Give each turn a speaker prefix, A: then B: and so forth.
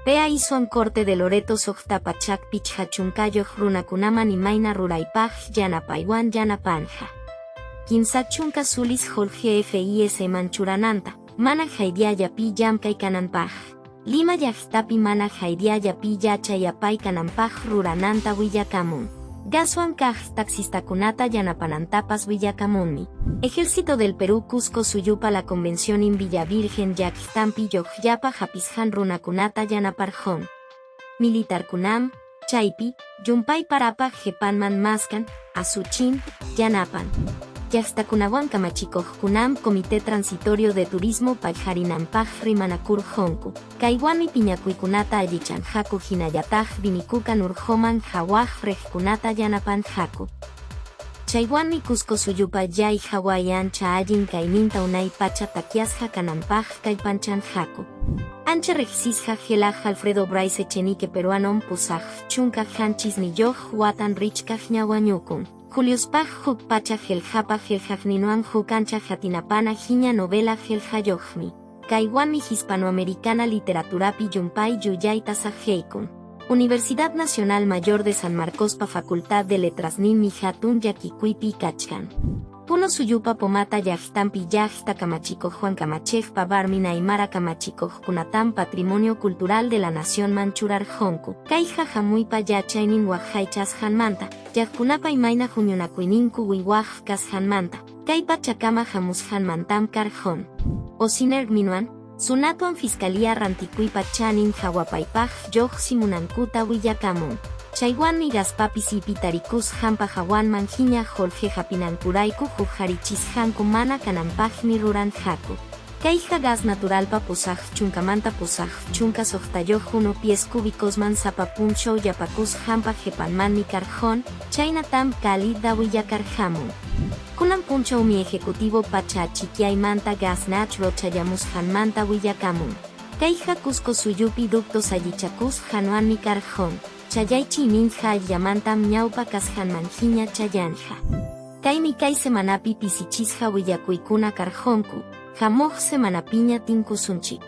A: PAISwan Corte de Loreto 650 runakunaman imayna ruraypaq yanapaywan yanapanja. 30 sulis qullqi FIS man churananta, mana haydiallapi llamkay kananpaq. Lima llaqtapi mana haydiallapi yachay apay kananpaq rurananta willakamun. Gaswan kaq taxistakunata yanapanantapas willakamunmi. Ejército del Perú Cusco suyupa la Convención in Villa Virgen llaqtanpi lluqllapa hapisqan runakunata yanaparqun. Militarkunam, chaypi, llumpay parapa qhipanman maskan, asuchin, yanapan. Llaqtakunawan kamachikuqkunam Comité Transitorio de Turismo paqarinanpaq rimanakurqunku. Kaywanmi piñakuykunata allichanqaku hinallataq vinikukan urquman hawaq riqkunata yanapanqaku. Chaywanmi Cusco suyupa yay haway ancha allin kayninta unay pacha takyasqa kananpaq kallpanchanqaku. Ancha riqsisqa qillaq Alfredo Bryce Echenique peruanom 87 watan richkaqña wañukun. Juliospaq huk pacha qillqapa qillqaqninwan huk ancha qatinapana hiña novela qillqayuqmi. Kaywanmi hispanoamericana literaturapi llumpay yuyayta saqeykun. Universidad Nacional Mayor de San Marcospa Facultad de Letrasninmi hatun llakikuypi kachkan. Puno suyupa Pomata llaqtanpi llaqta kamachikuqwan kamachiqpa warmin aymara kamachikuqkunatam Patrimonio Cultural de la Nación man churarqunku. Kayqa hamuypa yachaynin waqaychasqanmanta, llaqkunapa imayna huñunakuyninku uywaq kasqanmanta, kay pachakama hamusqanmantam karqun. Osiner Minuan, Sunatwan Fiscalía rantikuypa chanin hawapaypaq lluqsimunankuta willakamun. Chaywanmi gaspapi sipi tarikusqanpa hawanman hiña qullqi hapinankurayku huqarichisqanku mana kananpaqmi ruranqaku. Kayqa gas naturalpa 80manta 86 1 pies cúbicosman sapa punchaw yapakusqanpa qhipanmanmi karqun, chaynatam Calidda willakarqamun. Kunan punchawmi Ejecutivo pacha achikyaymanta gas natural chayamusqanmanta willakamun. Kayqa Cusco suyupi ductos allichakusqanwanmi karqun, chayaychiyninqa allllamantam ñawpa kasqanmanhiña chayanqa. Kaymi kay semanapi pisichisqa willakuykuna karqunku, hamuq semanapiña tinkusunchik.